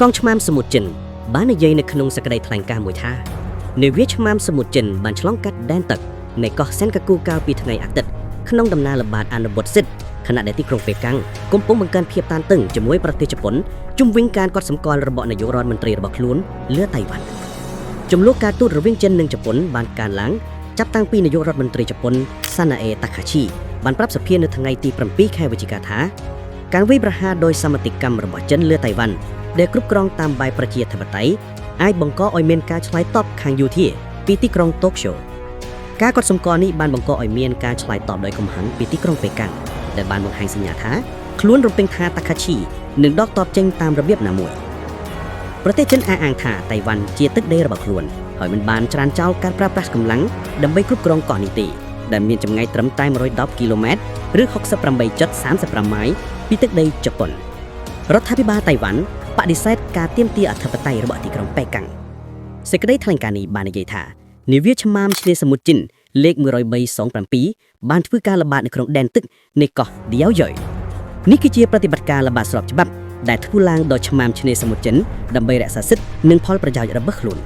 កងឆ្មាំសមុទ្រចិនបាននិយាយនៅក្នុងសេចក្តីថ្លែងការណ៍មួយថានាវាឆ្មាំសមុទ្រចិនបានឆ្លងកាត់ដែនទឹកនៃកោះសេនកាគូកាលពីថ្ងៃអាទិត្យក្នុងដំណើរល្បាតអនុវត្តសិទ្ធិខណៈដែលទីក្រុងប៉េកាំងកំពុងបង្កើនភាពតានតឹងជាមួយប្រទេសជប៉ុនជុំវិញការកត់សម្គាល់របស់នាយករដ្ឋមន្ត្រីរបស់ខ្លួនលើតៃវ៉ាន់ចំនួនការទូតរវាងចិននិងជប៉ុនបានកើនឡើងចាប់តាំងពីនាយករដ្ឋមន្ត្រីជប៉ុនសាណាអេតាខាឈីបានប្រាប់សភានៅថ្ងៃទី7ខែវិច្ឆិកាថាការវាយប្រហារដោយសមិទ្ធកម្មរបស់ចិនលើតៃវ៉ាន់ដែលគ្រប់គ្រងតាមបែបប្រជាធិបតេយ្យអាចបង្កឲ្យមានការឆ្លើយតបខាងយោធាពីទីក្រុងតូក្យូការកត់សម្គាល់នេះបានបង្កឲ្យមានការឆ្លើយតបដោយកំហឹងពីទីក្រុងប៉េកាំងដែលបានបង្ហាញសញ្ញាថាខ្លួនរំពឹងថាតាខាឈីនឹងដកតបចេញតាមរបៀបណាមួយប្រទេសចិនអះអាងថាតៃវ៉ាន់ជាទឹកដីរបស់ខ្លួនហើយមិនបានច្រានចោលការប្រើប្រាស់កម្លាំងដើម្បីគ្រប់គ្រងកោះនេះទេដែលមានចម្ងាយត្រឹមតែ110គីឡូម៉ែត្រឬ68.35ម៉ាយពីទឹកដីជប៉ុនរដ្ឋាភិបាលតៃវ៉ាន់បដិសេធការទាមទារអធិបតេយ្យរបស់ទីក្រុងប៉េកាំងសេចក្តីថ្លែងការណ៍នេះបាននិយាយថានាវាឆ្មាំឆ្នេរសមុទ្រចិនលេខ10307បានធ្វើការល្បាតនៅក្នុងដែនទឹកនៃកោះឌីយ៉ូយ៉យនេះគឺជាប្រតិបត្តិការល្បាតស្របច្បាប់ដែលធ្វើឡើងដោយឆ្មាំឆ្នេរសមុទ្រចិនដើម្បីរក្សាសិទ្ធិនិងផលប្រយោជន៍របស់ខ្លួន។